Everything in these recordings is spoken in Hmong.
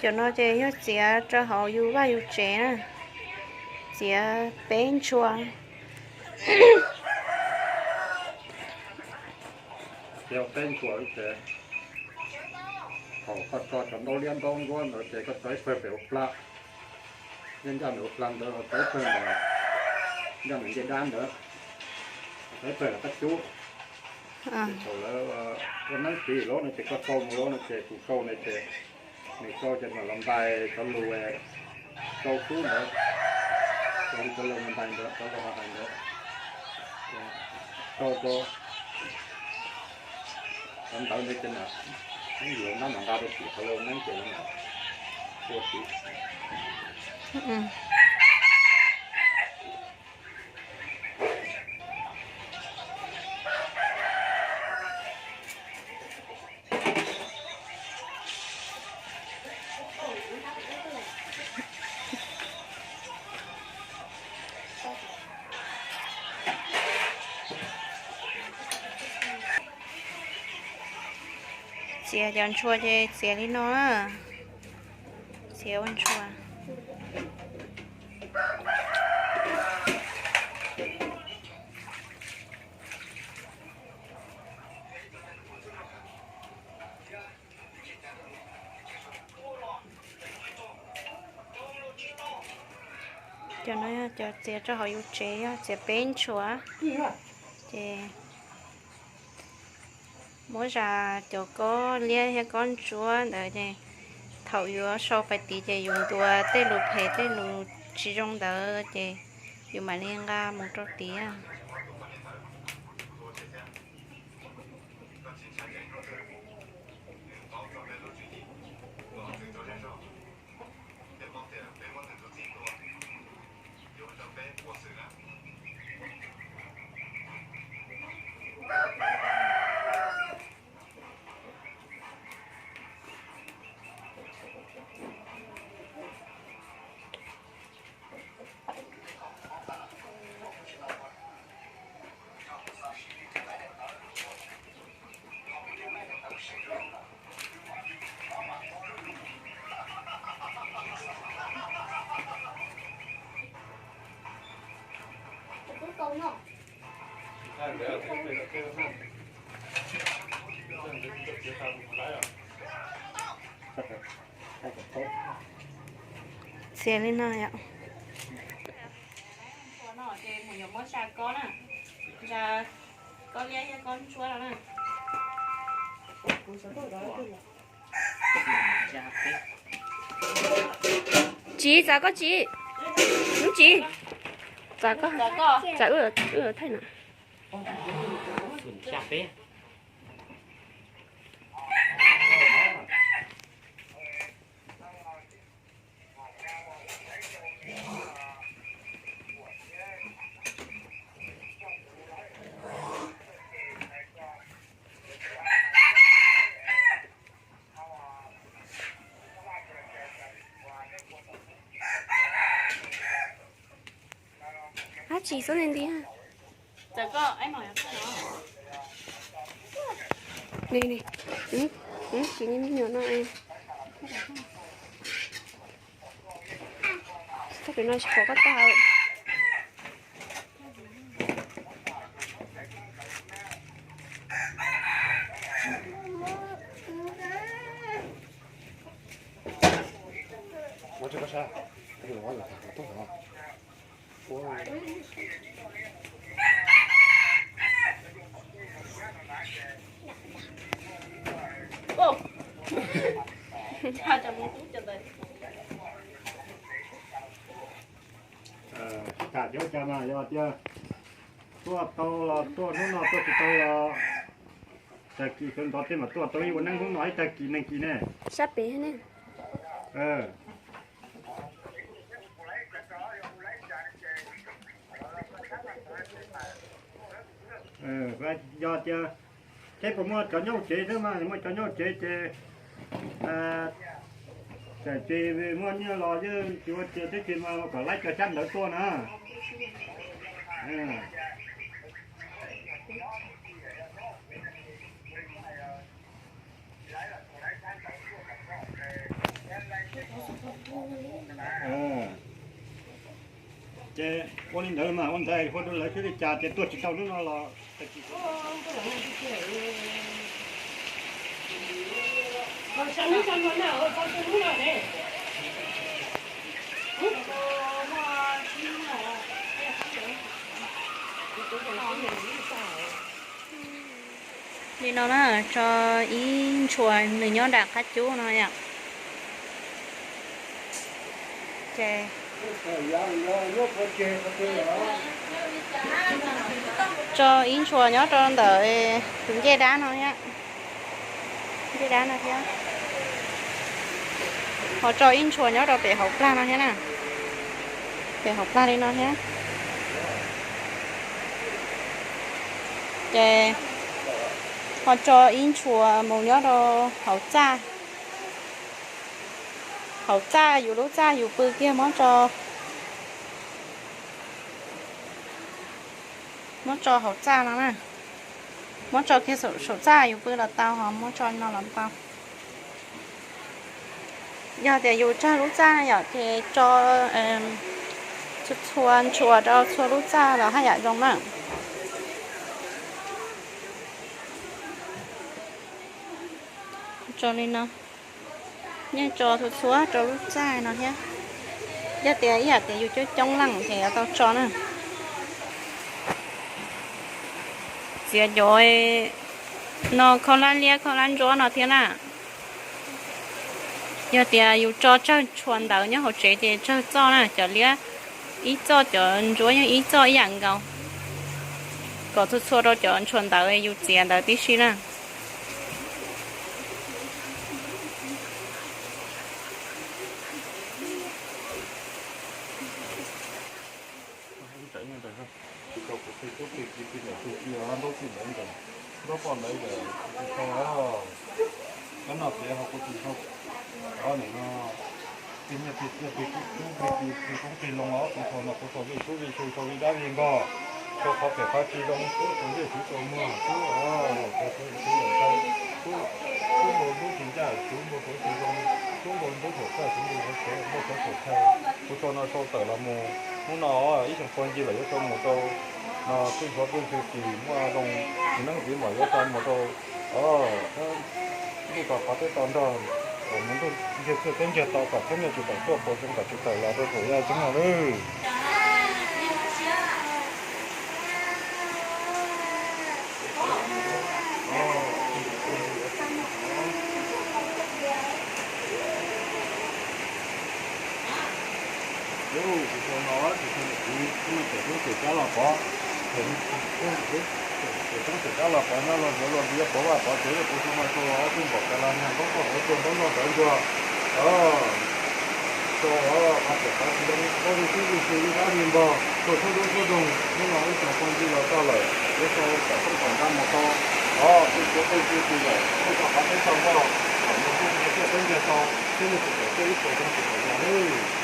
Cov no ces yog txiav rau hauv yus vaj yus tsev na, txiav peb ntshua. Txiav peb ntshua ces thaum koj tso cov ntaub liab ntaub nkuab ntawd ces koj tso ib pawg pem hauv plag, nyob ncaj ntawm hauv plag ntawd los tso ib pawg ntawm, ncaj ntawm ncej dab ntawd, tso ib pawg ntawm qab cub. Ces thaum lawv ua neeb tiv lawm no ces koj rau mus lawm no ces tus rau no ces nws rau ces mam los ntais cov lus, rau kub ntawd, rau cov lus ntais ntawd, cov lus hais ntawd, rau rau cov ntawd ntawd ces mam, yuav nab mam nqa rau tim qhov lawv neeb ces mam ua tim. Txiav cov ntshua ces txiav li no na. Txiav ua ntshua. Cov no yog cov txiav rau hauv yus tsev, yog txiav peb ntshua. Ces muab zas cov kob liab thiab kob ntsuab ntawd ces thaum yuav sau pais tid ces yus ntuas tej lus phem tej lus tsis zoo ntawd ces yus mam li nqa mus rau tid. Txiav li no yom. Ces mus yuav muab zas kob na, zas kob liab thiab kob ntsuab no na. Tsis, txav koj tsis, Lub Tsis, txav koj, txav wb thaij na. Ab tsis xub nti nti. Tsis me me nyuam no. Tag pem no tsis pom koj tag. Tsis tas ces ua cas mas yog tias tuaj tau los tuaj, hnub no tuaj tsis tau los tag kis sawv ntxov tej mam tuaj tau, ib ua neeb hnub no ib tag kis neeg kis ne. Sab pem ne. Yog tias teb puas muaj cov nyob hauv tsev xwb mas, muaj cov nyob hauv tsev ces txawm tsis muaj nyiaj los yeej tsis ua cas, teb tsis mas kom laib cov xyab ntawv tuaj na. Ua li ntawd mas ua ntawd hu rau lawv thiaj li cas tias tuaj tsis tau hnub no los. Li no na, tso ib ntshua nws nyob nram qab cub no yom. Ces tso ib ntshua nyob rau ntawm tus ncej dab no thiab, ncej dab no thiab. Ho tso ib ntshua nyob rau pem hauv plag no thiab na, pem hauv plag li no thiab. Ces ho tso ib ntshua mus nyob rau hauv txaj, hauv txaj yus lub txaj yus pw kiag muab tso, muab tso hauv txaj no na, muab tso kiag saum txaj yus pw los tau, ho muab tso no los tau. Yog tias yus tsawg lub txaj yom ces tso txhua txhua ntshua rau txhua lub txaj los haj yam zoo na. Tso li no, yeej tso txhua txhua rau lub txaj no thiab. Yog tias ib yam tias yus coob coob leej ces yuav tau tso na. Txiav cov no khaub hlab liab khaub hlab ntsuab no thiab na. Yog tias yus tso tsawg ntshua ntawv nyob hauv tsev ces tsawg txoj na, cov liab ib txoj cov ntsuab yeej ib txoj ib yam nkaus. Kom txhua txhua rau cov ntshua ntawv yus txiav ntawd tib si na. Tsis tau kuv tij tub tij ki tij ntawm tug ci ntaub tij ntawd ntawm ntaub poj ntawd ntawm tsis tau. Kab noj txiav ho kuv tsis tau. Ob nim no tij nyiaj tij txiaj tij kub tij tij koob tij loo os, kuv thaum no kuv tau vij kub vij xyu tau vij dab vij npog, tau qhov pem qhov tsis zoo xwb, tau ncej siv tau muag xwb os. Tau xwb xwb os, tub npau ntub tsis ncaj, tub npau suav tsis zoo, tub npau ntub thaum txaj, tub npau suav thaum txaj, kuv tau no sau tawm los mus. Hnub no ib xyoo pog ncig lawm yuav tau mus rau no, tub ntxhuav tub ntxhw tsis muaj zoo, tsis neeb txiv mom yuav tau mus rau os, ntuj tau qhov teb tau nrog, mus ntuj ntiag txuj teb ntiag tau kom txhiab nyiaj tsis tawm tuaj, puas zoo kom tsis tawm los rau thaum yaj ceeb no lawm. Tus no tus no tus no tseem tub tseem cab los pov, tseem tub tseem cab los pov nyob los yuav los yuav pov vaj pov tsev, kuv tus no tau ob tug npaum tas los nyag ntaub toj ntawv tuag ntaub ntoj ntawv ntsuag. Tau qhov pem qhov tsis zoo, tau vij kub vij xyu vij dab vij npog, tuag txhua tub txhua roog, hnub no ib xyoo pog ncig los txog lawm, yuav tau kom txooj kom ntxa mus tau. Os, tub txhuav tub ntxhw tsis lawm, ntuj tau qhov teb tau nrog, kom mus ntuj ntiag txuj teb ntiag tau, thiab nyiaj tsis tawm tuaj ib puas zoo tsis tawm los lawm.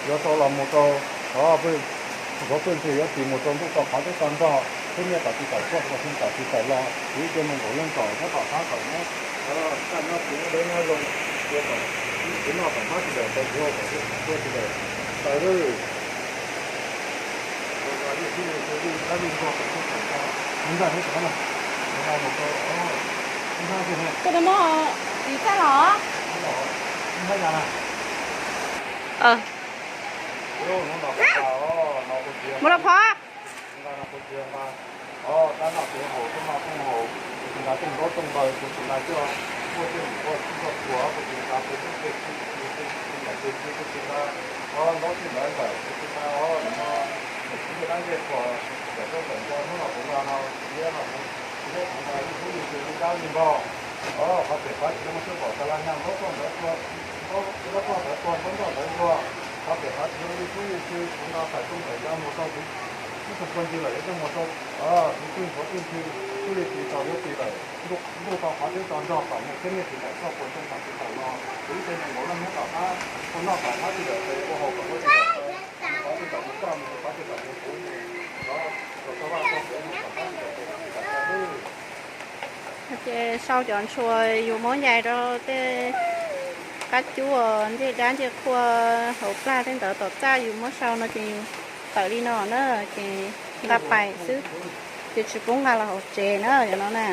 Yuav tau los mus rau, o, pwj, ntxhuav pwj ntxhw yuav tsis mus rau ntuj tau qhov teb tau nrog, thiab nyiaj kom tsis tawm tuaj, puas zoo kom tsis tawm los, kuv ib ce mus nkaum leej kom nyob tom qab kom nyob, o, taj nyob txiv nyob dawb nyob zoo, ua kom txiv noj kom npab tsis lawm, tau txiv ua kom tuag tsis lawm, tawm lawm. Koj tau muab tiv txaj los? Muab rau phov. Tab noj txiv haus, tab noj tooj haus, kuv tsis nqa tooj ntaub tooj npawg, kuv tsis nqa coj, muaj tej mus ua txhij ua txhua, kuv tsis nqa pes tub pes kiv, pes tub pes kiv, kuv tsis nqa, o, ntaub txij ntawd ntawm, kuv tsis nqa, o, nim no, ncej dab ncej qhuas, tawm tuaj tawm nrog hnub no kuv nqa no, kuv liab no kuv, kuv liab kuv nqa ib khub li xyuas li dab li npog, o, qhov pem qhov tsis zoo xwb pom tas los nyag ntaub toj ntawd tuag, ntaub toj ntawd tuag, ntaub ntoj ntawd ntsuag, qhov pem qhov tsis zoo li khub li xyuas kuv nqa tawm tooj tawm ntawv mus rau kuv ib tug pog ncig lawm yuav coj mus rau, o, kuv tij ntxhuav tij ntxhw, khub li tsis tau yuav tsis lawm, ntuj tau qhov teb tau nrog kom mus thiab nyiaj tsis tawm tuaj, puas zoo kom tsis tawm los, kuv ib ce nees nkaum leej nyob tom qab, ua noj tom qab tsis lawm, ua haus kom ua tsis lawm. Ces sau cov ntshua yus muab ncaim rau tej qab cub, ncej dab ncej qhua, hauv plag tej ntawd tom txaj yus muab sau no ces yus tawm li no na, ces nqa pais xwb, ces tsis pub nqa los hauv tsev na, cov no na.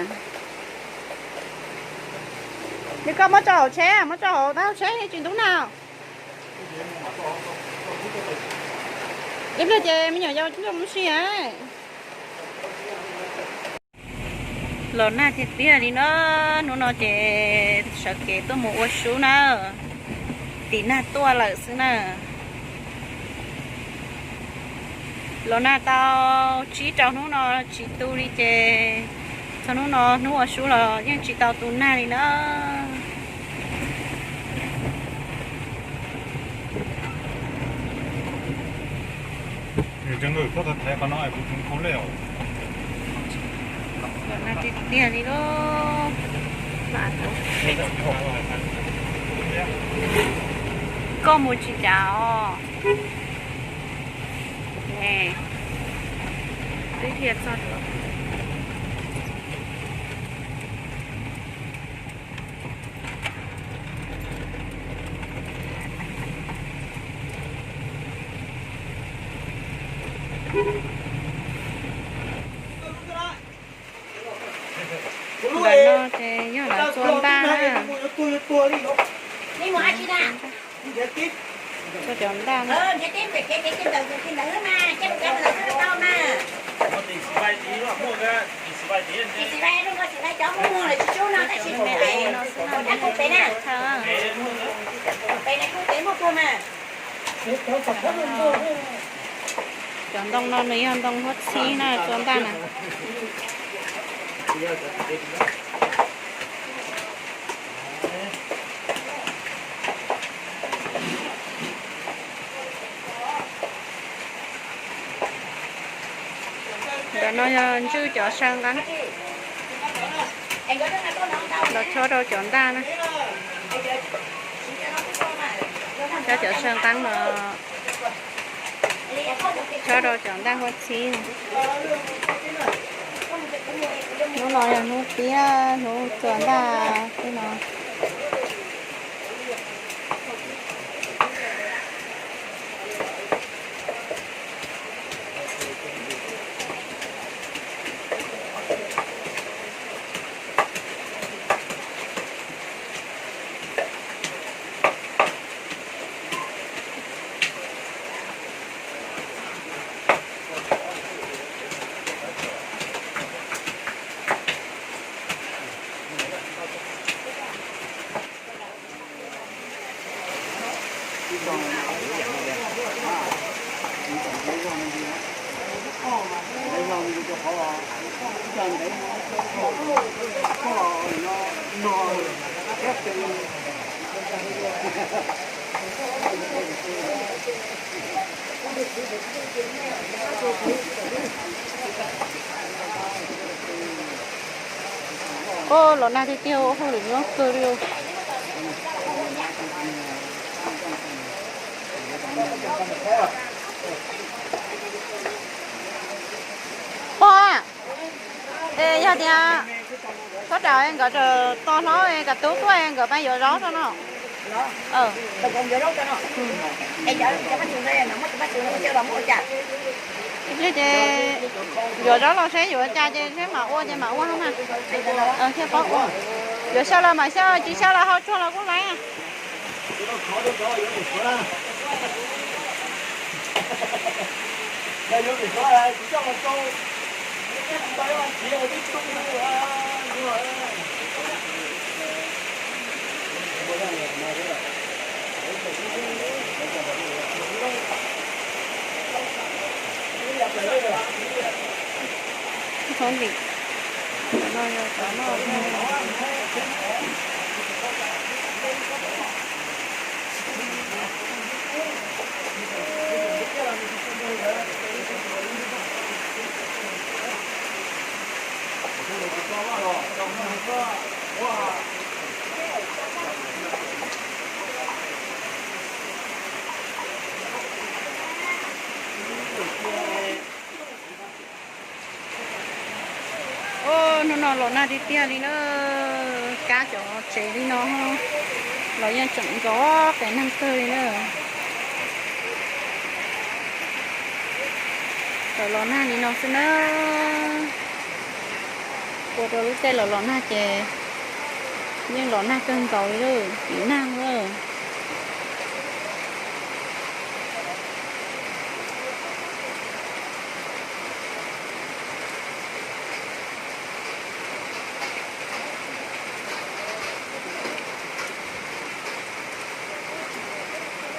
Nws koj muab tso hauv tsheb, muab tso hauv tsheb tsis ntub na. Ib pliag ces me nyuam yaus coj mus si. Los nag tiag tiag li na, hnub no ces sawv kev tuaj mus ua sub na, tim nag tuaj lawm xwb na. Los nag tau tsib rau hnub no tsis tu li ces txog hnub no hnub ua sub los yeej tsis tau tu nag li na. Tiag tiag li lauj. Koj mus tsis cas os. Twb dhia txog. Ntawm no ces yog lawv txua ntaj na. Txua cov ntaj na. Cov ntoo no nws yog ntoo huab txhib na, txua ntaj na. Ntawm no yog ntswj cov saw nqeeb los chob rau cov ntaj na. Chob cov saw nqeeb los chob rau cov ntaj huab txhib. Hnub no yog hnub tiav hnub txua ntaj tej no. Koj los nag tiag tiag, ua hauj lwm nyuaj kawg li. Pog, es yog tias txhob rawm, nkawd tseem tos hlob Kav Tub tuaj, nkawd pab yuav zaub rau no. Ib pliag ces yuav zaub los seb yuav cas ces seb mam ua ces mam ua no mas. Thiaj paub ua. Yuav xyaw los mam xyaw, tsis xyaw los hau tsuag los kuj laib. Txhob ntim. Cov no yog cov noj. Los nag tiag tiag li na, kab cov tsev li no los yeej tseem nco qes neeg kawg li na. Txawm los nag li no xwb na, ua rau lub caij los los nag ces yeej los nag kawg nkaus li lawm, tiv nag lawm.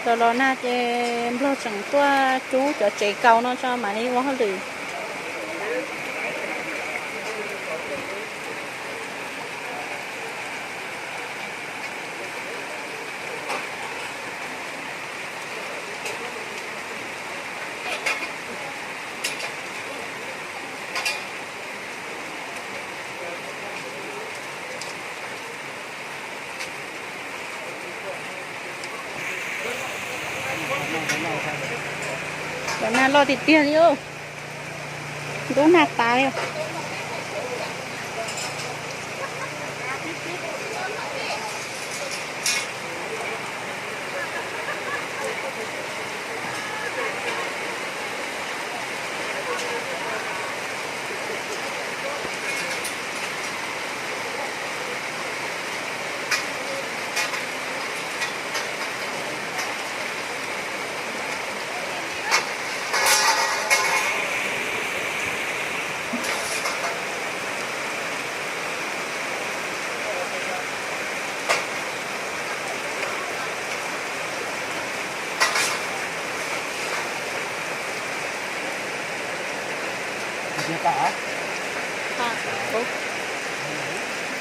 Los los nag ces Nplog tseem tuaj cub cov tsev kaus no tso mam li ua hauj lwm. Los nag loj tiag tiag li, ntub nag tas li.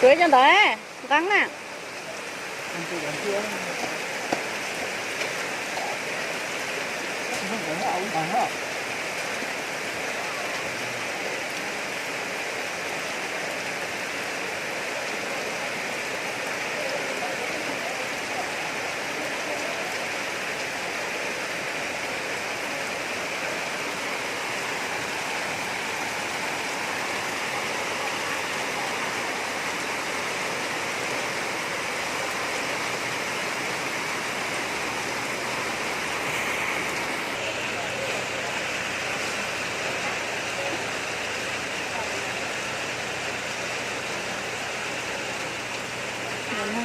Chuav cov ntawd nqeeb na.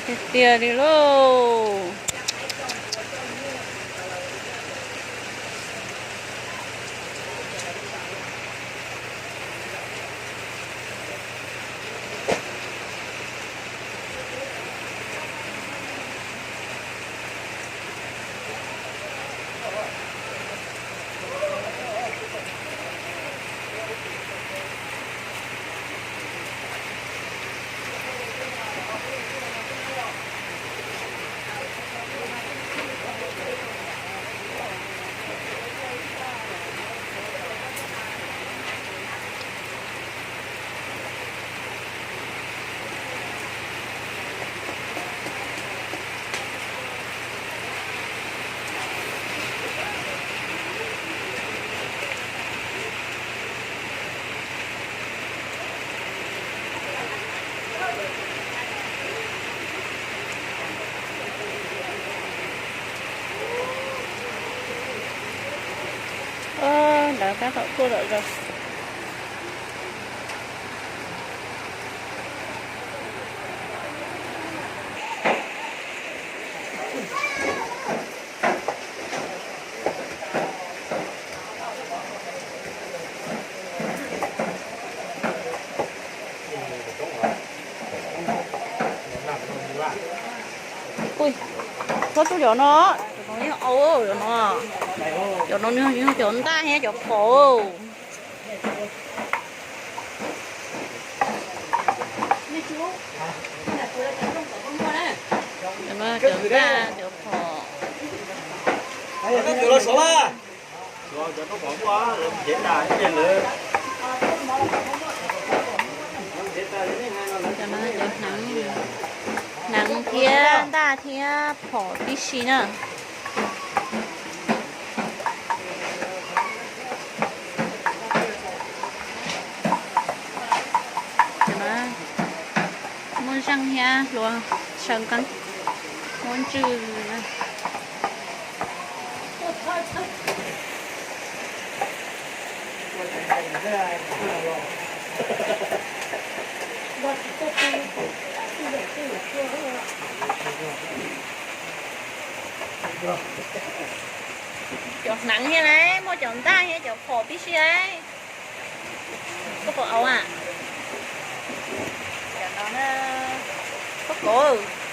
Tiag tiag li lauj. Ntawd tab tom tuaj lawm zog. Txhob tub cov no, cov no yog au, cov no, cov no yog cov ntaj thiab cov phom. Cov no cov ntaj cov phom. Cov no cov hneev, hneev thiab ntaj thiab phom tib si na. Cov no Thiab hluas saw nqeeb, muab ntswj. Cov hneev thiab lauj, muaj cov ntaj thiab cov phom tib si lauj. Koj puas au a? Cov no na, koj kov.